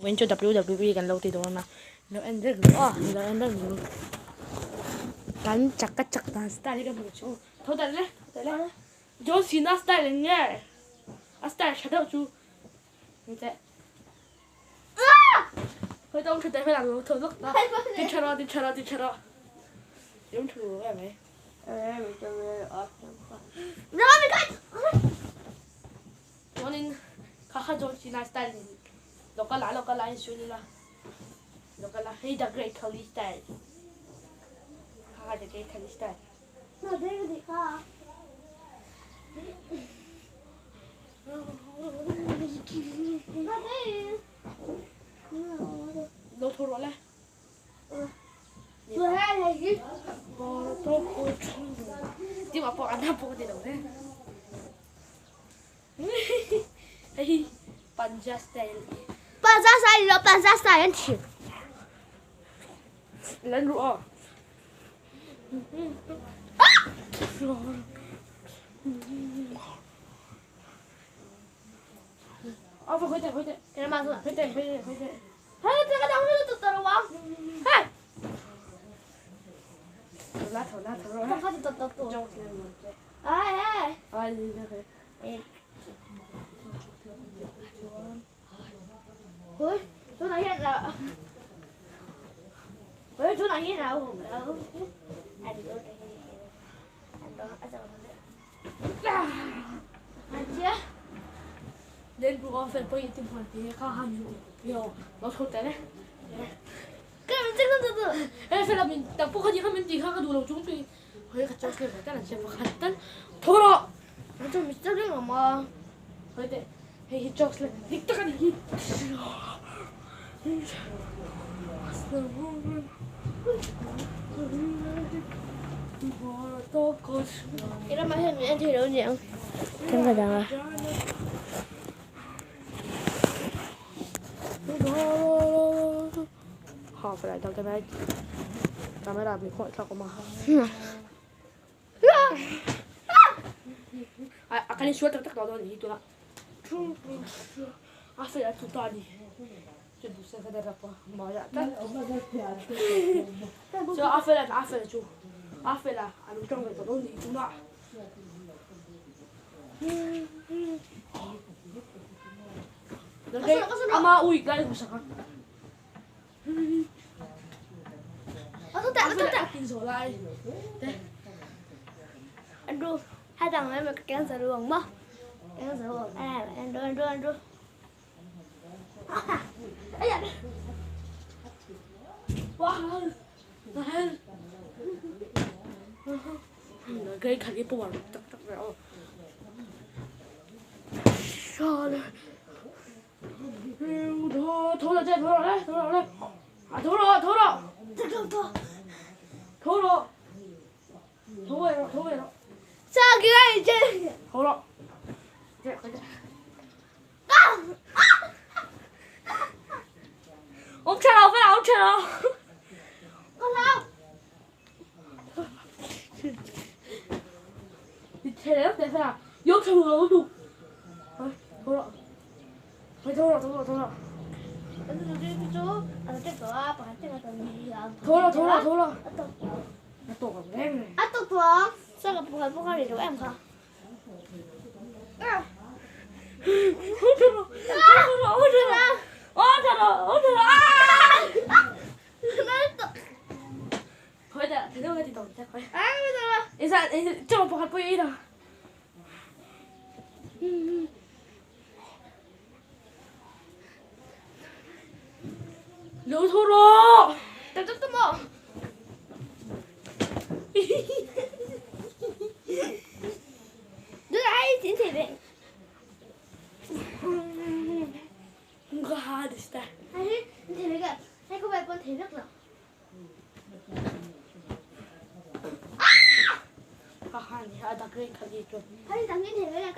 Vawiin chu WWE kan lo ti dawn a, lo en reng ru aw, lo en reng ru. Kan chak ka chak dan style hi ka hmu chu. Tho dan le, tho dan le. John Cena style eng nge? A style tha deuh chu. Teh. Hoi tawng tha teh hmel ang lo tho zawk ta. Ti tha rawh, ti tha rawh, ti tha rawh. Yum tha ru em mai. Chuanin kha kha John Cena style ni local ah local ah insual ila local ah hei the great Khali style kha kha the great Khali style. Lo tho rawh le. Tim ah pawh an ha pawh ka ti lo le. Hei hi Panja style. Panja style lo Panja style an thin. Lan ru aw. Aw va khoi teh khoi teh. Cái mà rồi. Khoi teh khoi teh khoi teh. Hey, cái đó nó tụt tụt quá. Hey. La tho la tho. Không phải tụt tụt tụt. Ai ai. Ai ai. Ôi, chỗ này hiện là Ôi, chỗ này hiện là anh đâu đây. Anh đó, anh đâu. Anh chưa? Đến bu off el poi tim hon ti kha han yo lo tho te le. Cái mình chắc từ từ. Ê phải là mình tập bu kha ji kha mình ti kha ka du lo chung pi. Hoi ka chok le ta lan che kha tan. Tho ro. Nó cho mình chắc là mà. Hoi te. Hei hi chok le. Dik tak ani hi. Cái đó mà hiện mình thì đâu nhỉ? Thêm cái đó à? Ha phải lại cái này camera bị khỏi sao có mà à cái này suốt tak đó đó thì tôi là à phải là tụt đi cho đủ xe cái đó mà dạ tất cho à phải là à phải là chú à phải là à đúng trong cái đó thì chúng nó ama ui cái của sao Ờ tôi tại tôi tại. Tin rồi lại. Anh Ru, hai thằng em mà cái giờ luôn mà. Cái giờ luôn. À, anh Ru, anh Ru, anh Ru. Ây da. Wow. Cái khali po war tak tak rồi. Sao lại? Thôi rồi, thôi rồi đấy, thôi rồi đấy. À thôi rồi, thôi rồi. Thôi thôi. Thôi rồi. Thôi rồi, thôi rồi. Sao cái này chứ? Thôi rồi. Chạy, chạy. Ông chờ phải ông chờ. Con đâu? Đi chơi đấy, để xem. Yếu chờ rồi đủ. Thôi rồi. Thôi rồi, thôi rồi, thôi rồi. Thôi rồi, thôi rồi, thôi rồi. Nó tổ cả em này. À tổ tổ. Sao gặp buổi buổi đi đâu em hả? Ôi trời ơi, ôi trời ơi, ôi trời ơi, ôi trời ơi. Thôi đã, thế đâu cái gì tổ chắc thôi. À bây giờ. Isa, cho một hạt bụi đâu. Lưu thu rồi. Tập tập tập mò. Đứa ai chính thể đấy. Không có hà được ta. Hay thì đấy cả. Hay có bài con thấy rất là. Ha ha, ni ada cái cái gì cho. Hay thằng cái thể đấy là